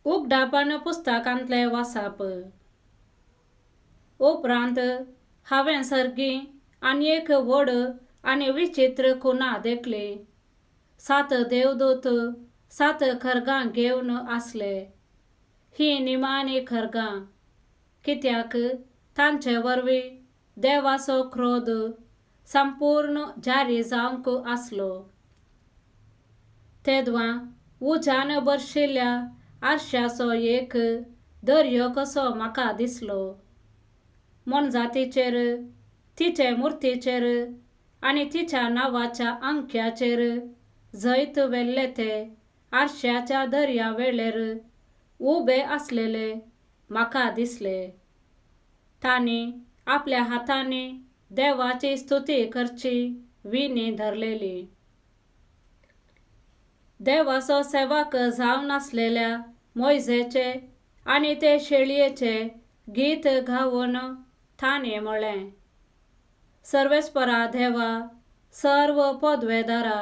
उगडापण पुस्तकांतलें वाचप. उपरांत हांवें सर्गी आनी एक व्हड आनी विचित्र खुणा देखली. सात देवदूत सात खरगां घेवन आसले. हीं निमाणी खरगां, कित्याक तांचे वरवीं देवाचो क्रोध संपूर्ण जारी जावंक आसलो. तेदवां उज्यान भरशिल्ल्या आरशाचो एक दर्यो कसो म्हाका दिसलो. मोनजातीचेर, तिचे मुर्तीचेर आनी तिच्या नांवाच्या अंक्याचेर जैत व्हेल्ले ते आरशाच्या दर्या वेळेर उबे आसलेले म्हाका दिसले. तांणी आपल्या हातांनी देवाची स्तुती करची विणी धरलेली. देवाचो सेवक जावन आसलेल्या मोयजेचे आनी ते शेळयेचे गीत गावन ताणें म्हळें, सर्वेस्परा देवा, सर्व पदवेदारा,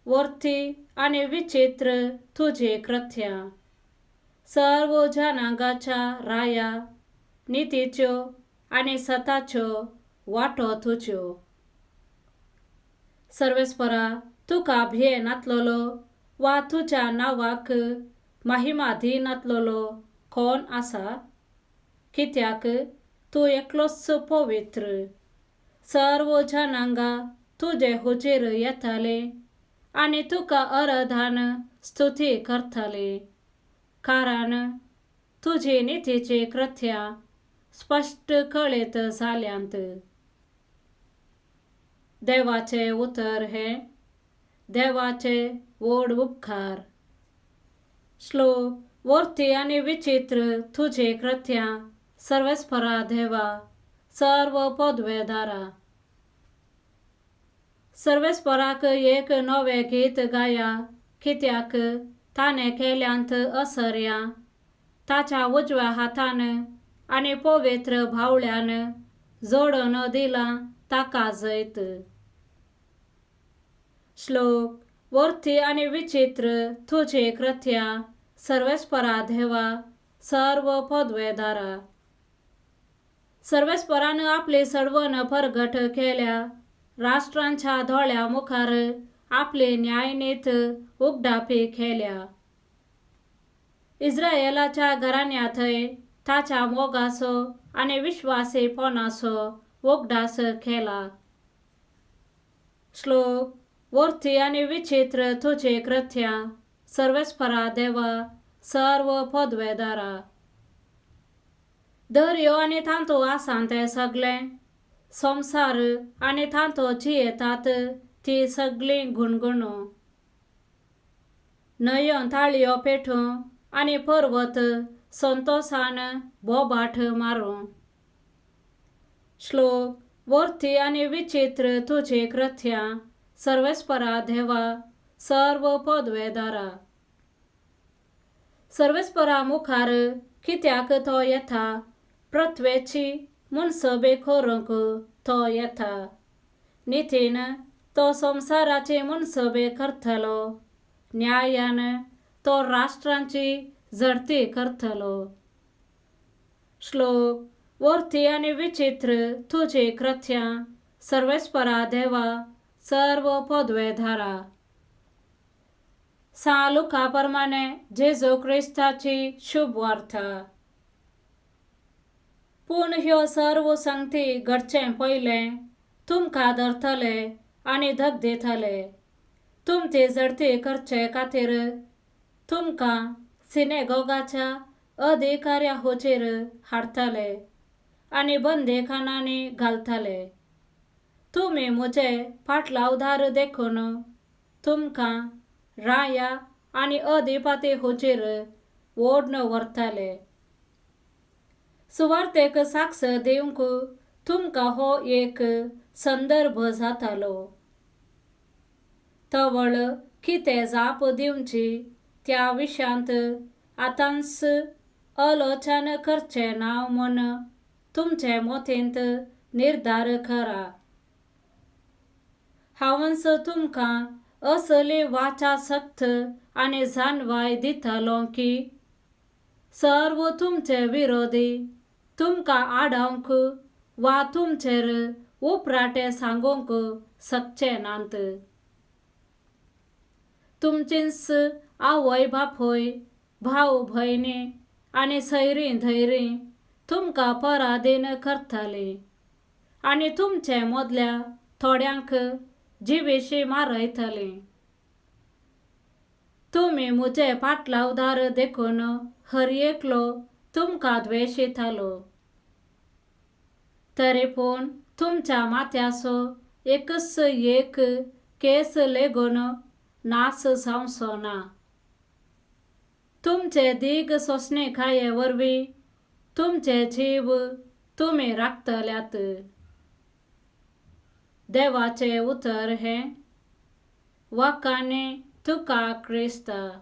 वर्थी आनी विचित्र तुजी कृत्यां, सर्व जनांगाच्या राया, नितीच्यो आनी सताच्यो वाटो तुज्यो. सर्वेस्परा, तुका भिये नातलोलो वा तुज्या नांवाक महिमा दिनातलोलो कोण आसा? कित्याक तूं एकलोच पवित्र. सर्व जनांगां तुजे हुजीर येताले आनी तुका अरधान स्तुती करताले, कारण तुजी नितीची कृत्यां स्पश्ट कळीत जाल्यांत. देवाचें उतर हें देवाचे व्हड उपकार. श्लोक. वर्थी आनी विचित्र तुजी कृत्यां, सर्वेस्परा देवा, सर्व पदवेदारा. सर्वेस्पराक एक नवें गीत गाया, कित्याक ताणें केल्यांत असर्यां, ताच्या उजव्या हातान आनी पवित्र बावळ्यान जोडून दिलां ताका जैत. श्लोक. वर्थी आनी विचित्र तुजी कृत्यां, सर्वेस्परा देवा, सर्व पदवेदारा. सर्वेस्परान आपली सडवण परगट केल्या, राष्ट्रांच्या दोळ्या मुखार आपली न्यायनीत उगडापी केल्या. इस्रायलाच्या घराण्या थंय ताच्या मोगाचो आनी विश्वासीपणाचो उगडास केला. श्लोक. वर्थी आनी विचित्र तुजी कृत्यां, सर्वेस्परा देवा, सर्व पदवेदारा. दर्यो आनी तांतू आसा तें सगळें, संवसार आनी तांतू जियेतात ती सगळीं गुणगुणू. न्हंयो ताळयो पेटूं आनी पर्वत संतोसान बोबाट मारूं. श्लोक. वर्थी आनी विचित्र तुजी कृत्यां, सर्वेस्परा देवा, सर्व पदवेदारा. सर्वेस्परा मुखार कित्याक तो येता, पृथ्वेची मुनसबे करूंक तो येता. नितीन तो संवसाराची मुनसबे करतलो, न्यायान तो राष्ट्रांची झडती करतलो. श्लोक. वर्थी आनी विचित्र तुजी कृत्यां, सर्वेस्परा देवा, सर्व पदवेधारा. सां लुका प्रमाणे जेजू क्रिस्ताची शुभ वार्ता. पूण ह्यो सर्व संगती घडचें पयलें तुमकां धरतले आनी धग दितले. तुमची झडती करचे खातीर तुमकां सिनेगोगाच्या अधिकाऱ्या हुजीर हाडटले आनी बंदेखानांनी घालतले. तुमी म्हजे फाटलावदार देखून तुमकां राया आनी अधिपती हुजीर ओडून व्हरतले. सुवार्तेक साक्ष दिवंक तुमकां हो एक संदर्भ जातालो. तवळ कितें जाप दिवची त्या विशयांत आतांच आलोचन करचें ना म्हूण तुमचे मतींत निर्धार करा. हांवच तुमकां असली वाचा शक्त आनी जाणवाय दितलों की सर्व तुमचे विरोधी तुमकां आडावंक वा तुमचेर उपराटे सांगूंक शकचे नात. तुमचींच आवय बापूय, भाव भयणी आनी सैरीं धैरीं तुमकां पराधीन करतलीं आनी तुमचे मदल्या थोड्यांक जिविशीं मारयतलीं. तुमी म्हजे पाटलावदार देखून हर एकलो तुमकां द्वेशितालो. तरी पूण तुमच्या माथ्याचो एकच एक केस लेगून नाश जावचो ना. तुमचे दीग सोंसणीकाये वरवीं तुमचे जीव तुमी राखतल्यात. देवाचें उतर हें. वाखाणी तुका क्रिस्ता.